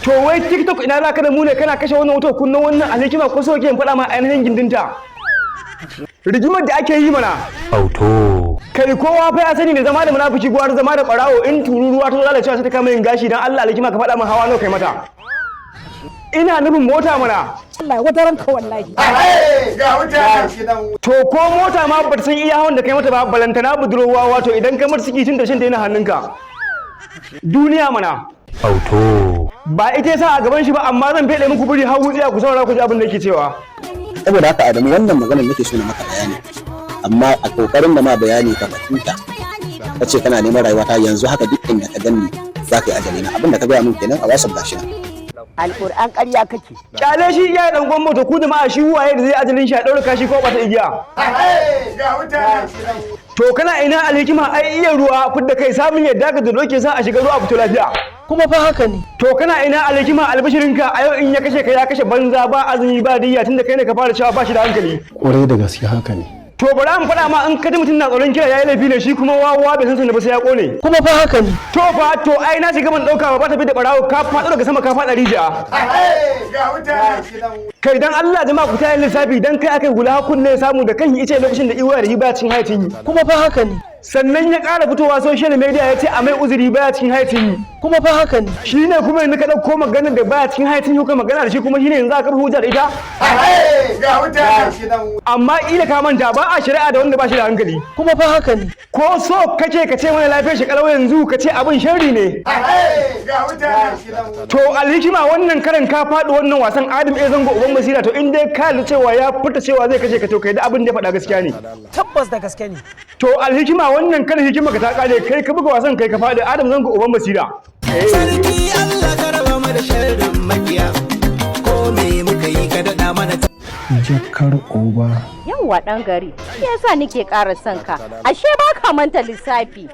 To wai TikTok, ina za ka da mu ne? Kana kashe wannan wutar, kunna wannan. Alhikima, ko so ke in faɗa ma ainihin gindinta rigimar da ake yi mana? Auto. Kai, kowa fa ya sani da zama da munafiki gwar zama da barawo. In tururuwa ta lalacewa sai ta kama yin gashi. Dan Allah, Alhikima, ka faɗa min hawa nawa kai mata? Ina nufin mota mana. Allah wata ranka wallahi. To ko mota ma ba ta san iya hawan da kai mata ba, balantana budurwa. Wato idan ka mata ciki tun da shin ta yana hannunka. Duniya mana. Auto. Ba ita yasa a gaban shi ba, amma zan fede muku buri har wutsiya. Ku saurara ku ji abin da yake cewa. Saboda haka, Adamu, wannan maganar nake so na maka bayani, amma a kokarin da ma bayani ka fahimta, ka ce kana neman rayuwata. Yanzu haka duk inda ka ganni za ka yi ajali na. Abin da ka gaya min kenan a WhatsApp, gashi nan. Alƙur'an ƙarya kake. Kyale shi iya dan gwamma. To ku jama'a, shi waye da zai ajalin shi a daura kashi ko bata igiya? To kana ina, Alhikima? Ai iya ruwa fidda kai, samun yadda ka da ke sa a shiga ruwa a fito lafiya. Kuma fa haka ne. To kana ina, Alhikima? Albishirinka, a yau in ya kashe ka, ya kashe banza, ba azumi ba diyya, tunda kai ne ka fara cewa ba shi da hankali. Kwarai da gaske, haka ne. To bari mu faɗa ma, in ka ji mutum na tsoron kira, yayi laifi ne. Shi kuma wawa bai san sanda ba sai ya kone. Kuma fa haka ne. To fa, to ai na shiga ban dauka ba, tafi da barawo, ka faɗo daga sama ka faɗa rijiya. Kai, dan Allah jama'a, ku tayi lissafi. Dan kai akai hula kunne samu da kan ice lokacin da iwaya da shi baya cikin haicin yi. Kuma fa haka ne. Sannan ya ƙara fitowa social media ya ce a mai uzuri, baya cikin haicin yi. Kuma fa haka ne. Shine kuma yanzu ka ɗauko maganar da baya cikin haicin yi kai magana da shi, kuma shine yanzu aka kafa hujja da ita. Amma ila ka manta, ba a shari'a da wanda ba shi da hankali. Kuma fa haka ne. Ko so kake ka ce wani lafiyar shi kalau, yanzu ka ce abin sharri ne? To Alhikima, wannan karan ka faɗi wannan wasan. Adam A Zango uban basira. To in dai ka cewa ya furta cewa zai kashe ka, to kai da abin da ya faɗa gaskiya ne. Tabbas, da gaske ne. To Alhikima, wannan kan hikima ka ta kare. Kai ka buga wasan, kai ka faɗi. Adam Zango uban basira. Sarki Allah, ka raba mu da sharrin makiya, ko me muka yi ka daɗa mana. Jakar oba. Yawwa ɗan gari, shi yasa nake ƙara son ka. Ashe ba ka manta lissafi.